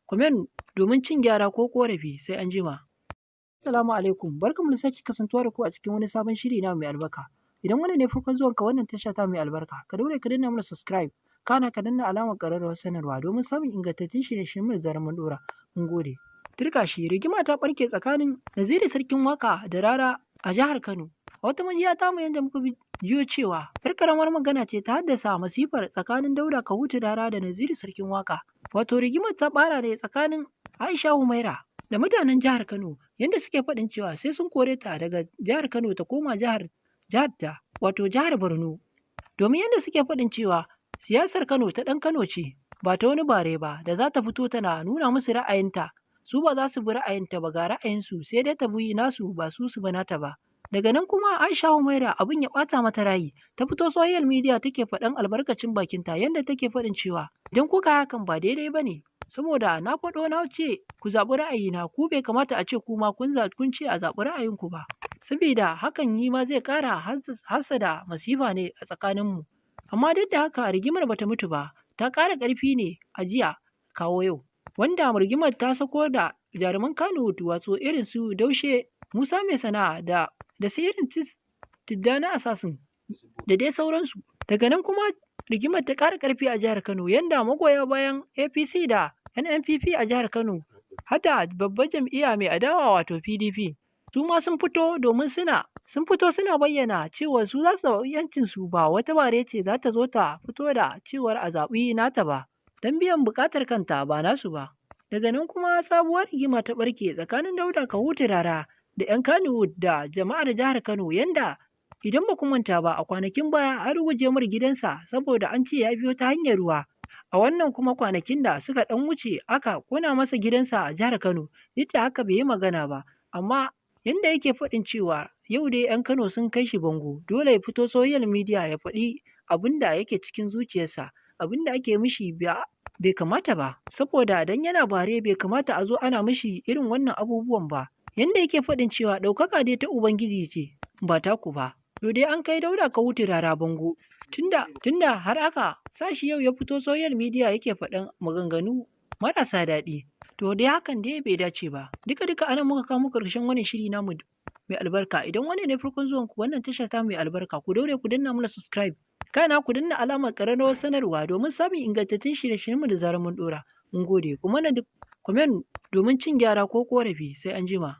L: comment domin cin gyara ko ƙorafi, sai an jima. Assalamu alaikum, barkamu da sake kasantuwa da ku a cikin wani sabon shiri na mai albarka. Idan wannan ne farkon zuwan ka wannan tasha ta mai albarka, ka daure ka danna mana subscribe, kana ka danna alamar ƙararrawar sanarwa domin samun ingantattun shirye-shiryenmu da zarar mun ɗora. Mun gode. Turka shi, rigima ta ɓarke tsakanin Naziru Sarkin Waka da Rara a jihar Kano. A wata majiya tamu yadda muka jiyo cewa yar karamar magana ce ta haddasa masifar tsakanin Dauda Kahutu Rara da Naziru Sarkin Waka. Wato rigimar ta bara ne tsakanin Aisha Humaira da mutanen jihar Kano, yadda suke faɗin cewa sai sun kore ta daga jihar Kano ta koma jihar ta, wato jihar Borno. Domin yadda suke faɗin cewa siyasar Kano ta ɗan Kano ce, ba ta wani bare ba da za ta fito tana nuna musu ra'ayinta. Su ba za su bi ra'ayinta ba, ga ra'ayinsu, sai dai ta bi nasu, ba su su bi nata ba. Daga nan kuma Aisha Humaira abin ya ɓata mata rayi, ta fito social media take faɗan albarkacin bakinta, yadda take faɗin cewa idan kuka hakan ba daidai ba ne, saboda na faɗo na ce ku zaɓi ra'ayina, ku bai kamata a ce kuma kun ce a zaɓi ra'ayinku ba, saboda hakan yi ma zai ƙara hassada masifa ne a tsakaninmu. Amma duk da haka rigimar bata mutu ba, ta ƙara ƙarfi ne a jiya kawo yau, wanda rigimar ta sako da jaruman Kannywood wato irin su Daushe, Musa Mai Sana'a da su irin Tijjani Assassin da dai sauransu. Daga nan kuma rigimar ta ƙara ƙarfi a jihar Kano, yanda magoya bayan APC da NNPP a jihar Kano, hada babbar jam'iyya mai adawa wato PDP, su ma sun fito domin sun fito suna bayyana cewa su za su zaɓi yancin su, ba wata bare ce za ta zo ta fito da cewar a zaɓi nata ba, don biyan buƙatar kanta ba nasu ba. Daga nan kuma sabuwar rigima ta ɓarke tsakanin Dauda Kahutu Rara da 'yan Kannywood da jama'ar jihar Kano, yanda idan ba ku manta ba a kwanakin baya an ruguje mar gidansa saboda an ce ya biyo ta hanyar ruwa. A wannan kuma kwanakin da suka ɗan wuce aka ƙona masa gidansa a jihar Kano, duk da haka bai yi magana ba, amma yanda yake faɗin cewa yau dai 'yan Kano sun kai shi bango, dole ya fito social media ya faɗi abin da yake cikin zuciyarsa, abin da ake mishi bai kamata ba, saboda dan yana bare bai kamata a zo ana mishi irin wannan abubuwan ba. Yanda yake faɗin cewa ɗaukaka dai ta Ubangiji ce, ba taku ba. To dai an kai Dauda Kahutu Rara bango, tunda har aka sashi yau ya fito social media yake faɗan maganganu marasa daɗi. To dai hakan dai bai dace ba. Duka duka anan muka kawo muku ƙarshen wannan shiri namu mai albarka. Idan wannan ne farkon zuwan ku wannan tasha ta mai albarka, ku daure ku danna mana subscribe, kana ku danna alamar ƙararrawar sanarwa domin samun ingantattun shirye-shiryenmu da zarar mun ɗora. Mun gode. Ku mana comment domin cin gyara ko ƙorafi. Sai an jima.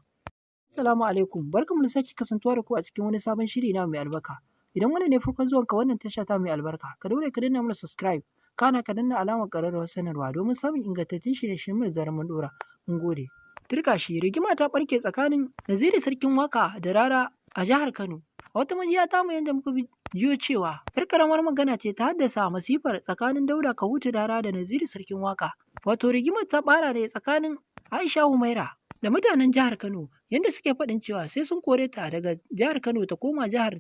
L: Assalamu alaikum, barkamu da sake kasantuwa da ku a cikin wani sabon shiri na mai albarka. Idan wannan ne farkon zuwan ka wannan tasha ta mai albarka, ka daure ka danna mana subscribe, kana ka danna alamar ƙararrawar sanarwa domin samun ingantattun shirye-shiryenmu da zarar mun ɗora. Mun gode. Turka shi rigima ta ɓarke tsakanin Naziru Sarkin Waka da Rara a jihar Kano. A wata majiya ta mu yadda muka jiyo cewa yar karamar magana ce ta haddasa masifar tsakanin Dauda Kahutu Rara da Naziru Sarkin Waka. Wato rigimar ta bara ne tsakanin Aisha Humaira da mutanen jihar Kano, yadda suke faɗin cewa sai sun kore ta daga jihar Kano ta koma jihar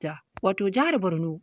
L: ta, wato jihar Borno.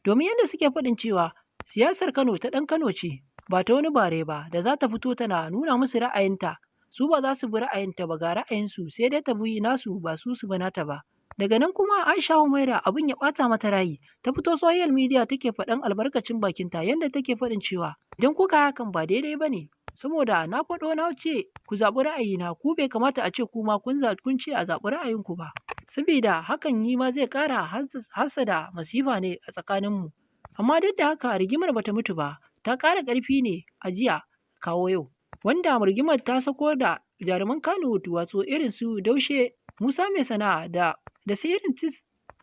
L: Domin yadda suke faɗin cewa siyasar Kano ta ɗan Kano ce, ba ta wani bare ba da za ta fito tana nuna musu ra'ayinta. Su ba za su bi ra'ayinta ba, ga ra'ayinsu, sai dai ta bi nasu, ba su su bi nata ba. Daga nan kuma Aisha Humaira abin ya ɓata mata rayi, ta fito social media take faɗan albarkacin bakinta, yadda take faɗin cewa idan kuka hakan ba daidai ba ne, saboda na faɗo na ce ku zaɓi ra'ayina, ku bai kamata a ce kuma kun ce a zaɓi ra'ayinku ba, saboda hakan yi ma zai ƙara hassada masifa ne a tsakaninmu. Amma duk da haka rigimar bata mutu ba, ta ƙara ƙarfi ne a jiya kawo yau, wanda rigimar ta sako da jaruman Kannywood wato irin su Daushe, Musa Mai Sana'a da su irin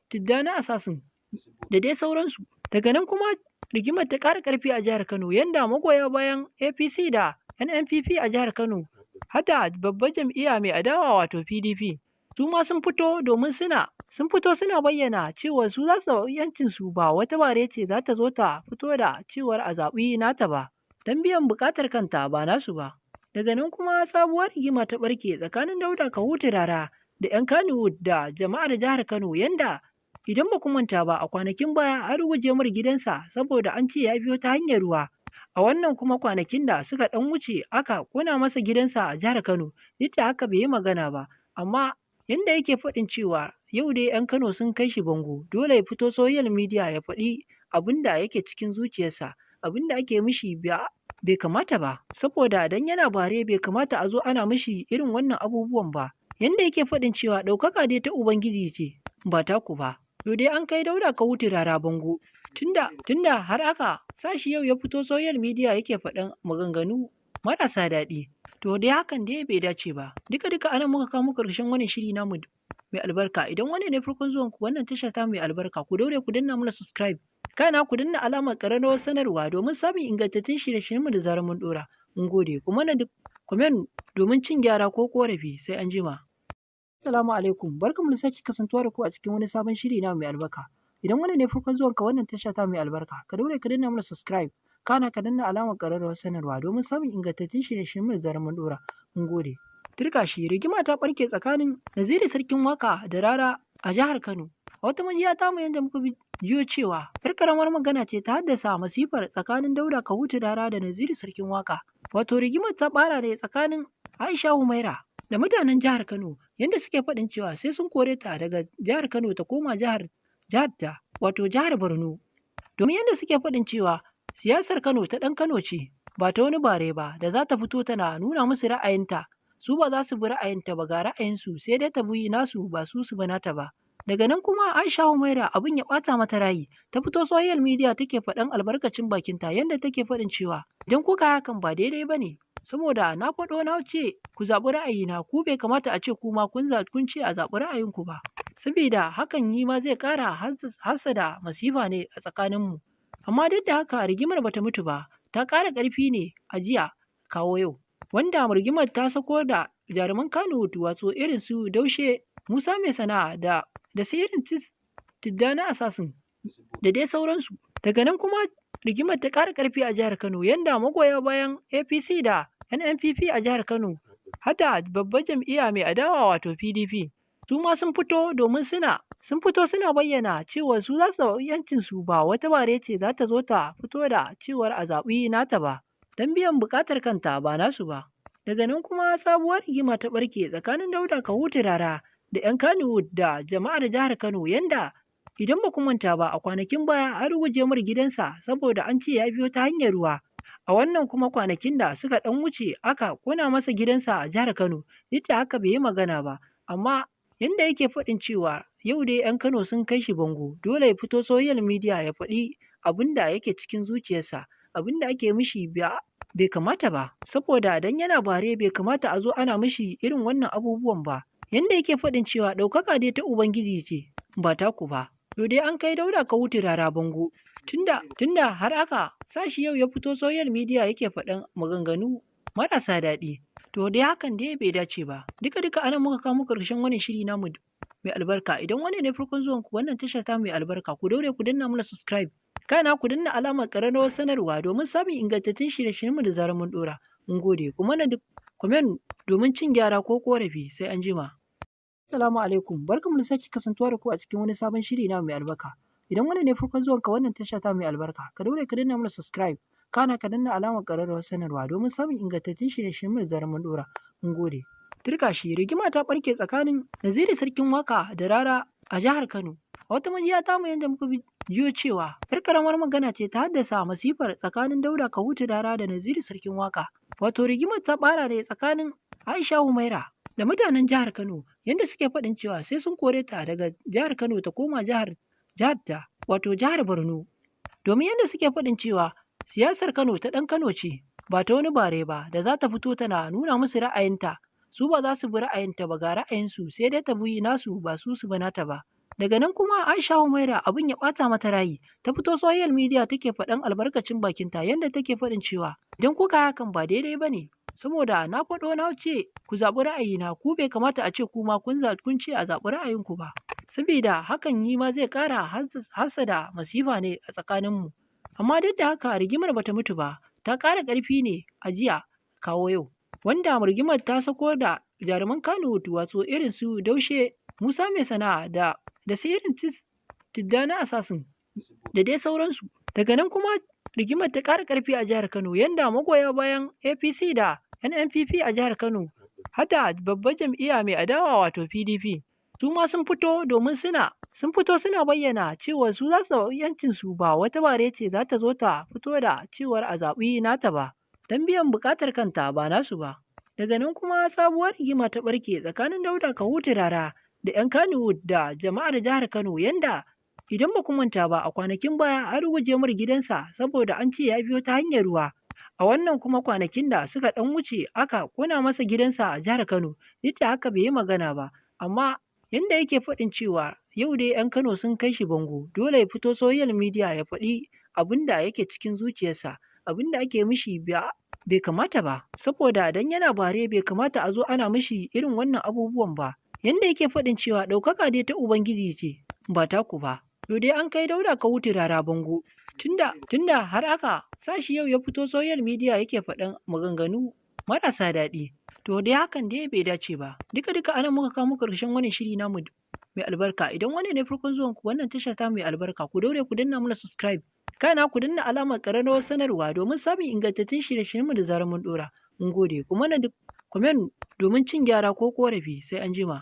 L: Tijjani Assassin da dai sauransu. Daga nan kuma rigimar ta ƙara ƙarfi a jihar Kano, yanda magoya bayan APC da NNPP a jihar Kano, hada babbar jam'iyya mai adawa wato PDP, su ma sun fito domin sun fito suna bayyana cewa su za su zaɓi yancin su, ba wata bare ce za ta zo ta fito da cewar a zaɓi nata ba, don biyan buƙatar kanta ba nasu ba. Daga nan kuma sabuwar rigima ta ɓarke tsakanin Dauda Kahutu Rara da 'yan Kannywood da jama'ar jihar Kano, yanda idan ba ku manta ba a kwanakin baya an ruguje mar gidansa saboda an ce ya biyo ta hanyar ruwa. A wannan kuma kwanakin da suka ɗan wuce aka ƙona masa gidansa a jihar Kano, duk da haka bai yi magana ba, amma yanda yake faɗin cewa yau dai 'yan Kano sun kai shi bango, dole ya fito social media ya faɗi abin da yake cikin zuciyarsa, abin da ake mishi bai kamata ba, saboda dan yana bare bai kamata a zo ana mishi irin wannan abubuwan ba. Yanda yake faɗin cewa ɗaukaka dai ta Ubangiji ce, ba taku ba. To dai an kai Dauda Kahutu Rara bango, tunda har aka sashi yau ya fito social media yake faɗan maganganu marasa daɗi. To dai hakan dai bai dace ba. Duka duka anan muka kawo muku ƙarshen wannan shiri namu mai albarka. Idan wannan ne farkon zuwan ku wannan tasha ta mai albarka, ku daure ku danna mana subscribe. Kana ku danna alamar ƙararrawar sanarwa domin samun ingantattun shirye-shiryenmu da zarar mun ɗora. Mun gode. Ku mana duk comment domin cin gyara ko ƙorafi. Sai an jima. Assalamu alaikum. Barkanmu da sake kasantuwa da ku a cikin wani sabon shiri na mai albarka. Idan wannan ne farkon zuwan ka wannan tasha ta mai albarka, ka daure ka danna mana subscribe. Kana ka danna alamar ƙararrawar sanarwa domin samun ingantattun shirye-shiryenmu da zarar mun ɗora. Mun gode. Turka shi rigima ta ɓarke tsakanin Naziru Sarkin Waka da Rara a jihar Kano. A wata majiya ta mu yadda muka jiyo cewa yar karamar magana ce ta haddasa masifar tsakanin Dauda Kahutu Rara da Naziru Sarkin Waka. Wato rigimar ta ɓara ne tsakanin Aisha Humaira da mutanen jihar Kano, yadda suke faɗin cewa sai sun kore ta daga jihar Kano ta koma jihar ta, wato jihar Borno. Domin yadda suke faɗin cewa siyasar Kano ta ɗan Kano ce, ba ta wani bare ba da za ta fito tana nuna musu ra'ayinta. Su ba za su bi ra'ayinta ba, ga ra'ayinsu sai dai ta bi nasu, ba su su bi nata ba. Daga nan kuma Aisha Humaira abin ya ɓata mata rayi, ta fito social media take faɗan albarkacin bakinta, yadda take faɗin cewa idan kuka hakan ba daidai ba ne. Saboda na faɗo na ce ku zaɓi ra'ayina, ku bai kamata a ce kuma kun ce a zaɓi ra'ayinku ba. Saboda hakan yi ma zai ƙara hassada masifa ne a tsakaninmu. Amma duk da haka rigimar bata mutu ba, ta ƙara ƙarfi ne a jiya kawo yau. Wanda rigimar ta sako da jaruman Kano wato irin su Daushe, Musa Mai Sana'a da su irin Tijjani Assassin da dai sauransu. Daga nan kuma rigimar ta ƙara ƙarfi a jihar Kano, yanda magoya bayan APC da NNPP a jihar Kano, hada babbar jam'iyya mai adawa wato PDP, su ma sun fito domin sun fito suna bayyana cewa su za su zaɓi yancin su, ba wata bare ce za ta zo ta fito da cewar a zaɓi nata ba, don biyan buƙatar kanta ba nasu ba. Daga nan kuma sabuwar rigima ta ɓarke tsakanin Dauda Kahutu Rara da 'yan Kannywood da jama'ar jihar Kano, yanda idan ba ku manta ba a kwanakin baya an ruguje mar gidansa saboda an ce ya biyo ta hanyar ruwa. A wannan kuma kwanakin da suka ɗan wuce aka ƙona masa gidansa a jihar Kano, duk da haka bai yi magana ba, amma yanda yake faɗin cewa yau dai 'yan Kano sun kai shi bango, dole ya fito social media ya faɗi abin da yake cikin zuciyarsa, abin da ake mishi bai kamata ba, saboda dan yana bare bai kamata a zo ana mishi irin wannan abubuwan ba. Yanda yake faɗin cewa ɗaukaka dai ta Ubangiji ce ba taku ba. To dai an kai Dauda Kahutu Rara bango, tunda har aka sa shi yau ya fito social media yake faɗan maganganu marasa daɗi. To dai hakan dai bai dace ba. Duka duka anan muka kawo muku ƙarshen wannan shiri namu mai albarka. Idan wannan ne farkon zuwan ku wannan tasha ta mai albarka, ku daure ku danna mana subscribe. Kana ku danna alamar ƙararrawar sanarwa domin samun ingantattun shirye-shiryenmu da zarar mun ɗora. Mun gode. Ku mana duk comment domin cin gyara ko ƙorafi. Sai an jima. Assalamu alaikum. Barkanmu da sake kasantuwa da ku a cikin wani sabon shiri na mai albarka. Idan wannan ne farkon zuwan ka wannan tasha ta mai albarka, ka daure ka danna mana subscribe. Kana ka danna alamar ƙararrawar sanarwa domin samun ingantattun shirye-shiryenmu da zarar mun ɗora. Mun gode. Turka shi rigima ta ɓarke tsakanin Naziru Sarkin Waka da Rara a jihar Kano. A wata majiya ta mu yadda muka jiyo cewa yar karamar magana ce ta haddasa masifar tsakanin Dauda Kahutu Rara da Naziru Sarkin Waka. Wato rigimar ta ɓara ne tsakanin Aisha Humaira da mutanen jihar Kano, yadda suke faɗin cewa sai sun kore ta daga jihar Kano ta koma jihar ta, wato jihar Borno. Domin yadda suke faɗin cewa siyasar Kano ta ɗan Kano ce, ba ta wani bare ba da za ta fito tana nuna musu ra'ayinta. Su ba za su bi ra'ayinta ba, ga ra'ayinsu sai dai ta bi nasu, ba su su bi nata ba. Daga nan kuma Aisha Humaira abin ya ɓata mata rayi, ta fito social media take faɗan albarkacin bakinta, yanda take faɗin cewa idan kuka hakan ba daidai ba ne. Saboda na faɗo na ce ku zaɓi ra'ayina, ku bai kamata a ce kuma kun ce a zaɓi ra'ayinku ba. Saboda hakan yi ma zai ƙara hassada masifa ne a tsakaninmu. Amma duk da haka rigimar bata mutu ba, ta ƙara ƙarfi ne a jiya kawo yau. Wanda rigimar ta sako da jaruman Kano wato irin su Daushe, Musa Mai Sana'a da su irin Tijjani Assassin da dai sauransu. Daga nan kuma rigimar ta ƙara ƙarfi a jihar Kano, yanda magoya bayan APC da NNPP a jihar Kano, hada babbar jam'iyya mai adawa wato PDP, su ma sun fito domin sun fito suna bayyana cewa su za su zaɓi yancin su, ba wata bare ce za ta zo ta fito da cewar a zaɓi nata ba, don biyan buƙatar kanta ba nasu ba. Daga nan kuma sabuwar rigima ta ɓarke tsakanin Dauda Kahutu Rara da 'yan Kannywood da jama'ar jihar Kano, yanda idan ba ku manta ba a kwanakin baya an ruguje mar gidansa saboda an ce ya biyo ta hanyar ruwa. A wannan kuma kwanakin da suka ɗan wuce aka ƙona masa gidansa a jihar Kano, duk da haka bai yi magana ba, amma Yanda yake faɗin cewa yau dai 'yan Kano sun kai shi bango, dole ya fito social media ya faɗi abin da yake cikin zuciyarsa, abin da ake mishi bai kamata ba, saboda dan yana bare bai kamata a zo ana mishi irin wannan abubuwan ba. Yanda yake faɗin cewa ɗaukaka dai ta Ubangiji ce, ba taku ba. To dai an kai Dauda Kahutu Rara bango, tunda har aka sa shi yau ya fito social media yake faɗan maganganu marasa daɗi. To dai hakan dai bai dace ba. Duka duka anan muka kawo muku ƙarshen wannan shiri namu mai albarka. Idan wannan ne farkon zuwan ku wannan tasha ta mai albarka, ku daure ku danna mana subscribe. Kana ku danna alamar ƙararrawar sanarwa domin samun ingantattun shirye-shiryenmu da zarar mun ɗora. Mun gode. Ku mana duk comment domin cin gyara ko ƙorafi. Sai an jima.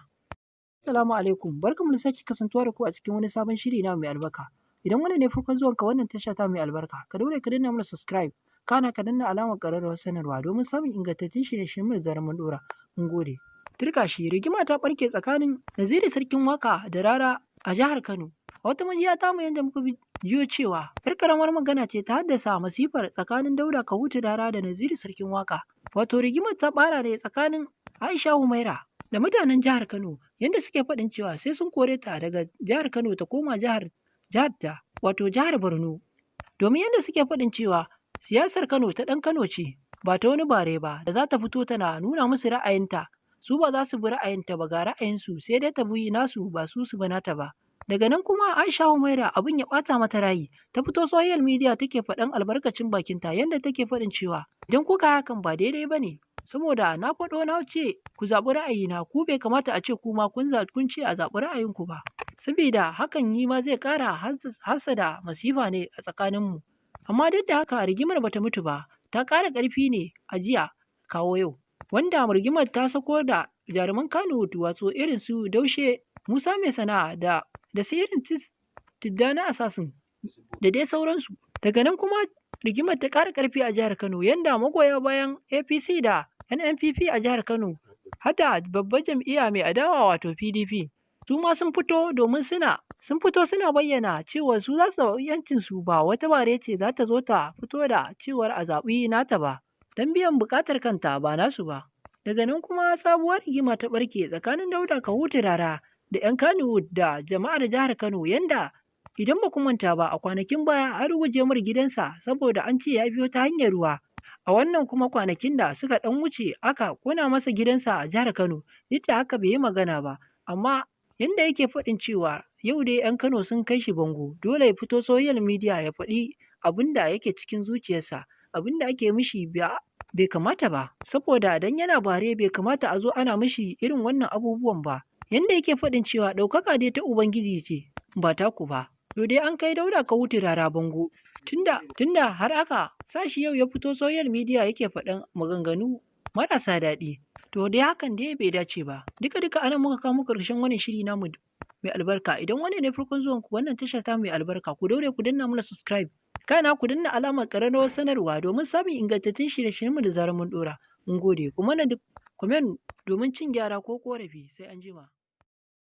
L: Assalamu alaikum. Barkanmu da sake kasantuwa da ku a cikin wani sabon shiri na mai albarka. Idan wannan ne farkon zuwanka wannan tasha ta mai albarka, ka daure ka danna mana subscribe. Kana ka danna alamar ƙararrawar sanarwa domin samun ingantattun shirye-shiryenmu da zarar mun ɗora. Mun gode. Turka shi rigima ta ɓarke tsakanin Naziru Sarkin Waka da Rara a jihar Kano. A wata majiya ta mu yadda muka jiyo cewa yar karamar magana ce ta haddasa masifar tsakanin Dauda Kahutu Rara da Naziru Sarkin Waka. Wato rigimar ta ɓara ne tsakanin Aisha Humaira da mutanen jihar Kano, yadda suke faɗin cewa sai sun kore ta daga jihar Kano ta koma jihar ta wato jihar Borno. Domin yadda suke faɗin cewa siyasar Kano ta ɗan Kano ce, ba ta wani bare ba da za ta fito tana nuna musu ra'ayinta. Su ba za su bi ra'ayinta ba, ga ra'ayinsu sai dai ta bi nasu, ba su su bi nata ba. Daga nan kuma Aisha Humaira abin ya ɓata mata rayi, ta fito social media take faɗan albarkacin bakinta, yadda take faɗin cewa idan kuka hakan ba daidai ba ne, saboda na faɗo na ce ku zaɓi ra'ayina, ku bai kamata a ce ku ma kun ce a zaɓi ra'ayinku ba, saboda hakan yi ma zai ƙara hassada masifa ne a tsakaninmu. Amma duk da haka rigimar bata mutu ba, ta ƙara ƙarfi ne a jiya kawo yau. Wanda rigimar ta sako da jaruman Kano wato irin su Daushe, Musa Mai Sana'a da su irin Tijjani Assassin da dai sauransu. Daga nan kuma rigimar ta ƙara ƙarfi a jihar Kano, yanda magoya bayan APC da NNPP a jihar Kano, hada babbar jam'iyya mai adawa wato PDP, su ma sun fito domin sun fito suna bayyana cewa su za su zaɓi 'yancinsu, ba wata bare ce za ta zo ta fito da cewar a zaɓi nata ba, don biyan buƙatar kanta ba nasu ba. Daga nan kuma sabuwar rigima ta ɓarke tsakanin Dauda Kahutu Rara da 'yan Kannywood da jama'ar jihar Kano, yanda idan ba ku manta ba a kwanakin baya an ruguje mar gidansa saboda an ce ya biyo ta hanyar ruwa. A wannan kuma kwanakin da suka ɗan wuce aka ƙona masa gidansa a jihar Kano, duk da haka bai yi magana ba, amma yanda yake faɗin cewa yau dai 'yan Kano sun kai shi bango, dole ya fito social media ya faɗi abin da yake cikin zuciyarsa, abin da ake mishi bai kamata ba, saboda dan yana bare bai kamata a zo ana mishi irin wannan abubuwan ba. Yanda yake faɗin cewa ɗaukaka dai ta Ubangiji ce, ba taku ba. To dai an kai Dauda Kahutu Rara bango, tunda har aka sa shi yau ya fito social media yake faɗan maganganu marasa daɗi. To dai hakan dai bai dace ba. Duka duka anan muka kawo muku ƙarshen wannan shiri namu mai albarka. Idan wannan ne farkon zuwan ku wannan tasha ta mai albarka, ku daure ku danna mana subscribe. Kana ku danna alamar ƙararrawar sanarwa domin samun ingantattun shirye-shiryenmu da zarar mun ɗora. Mun gode. Ku mana duk comment domin cin gyara ko ƙorafi. Sai an jima.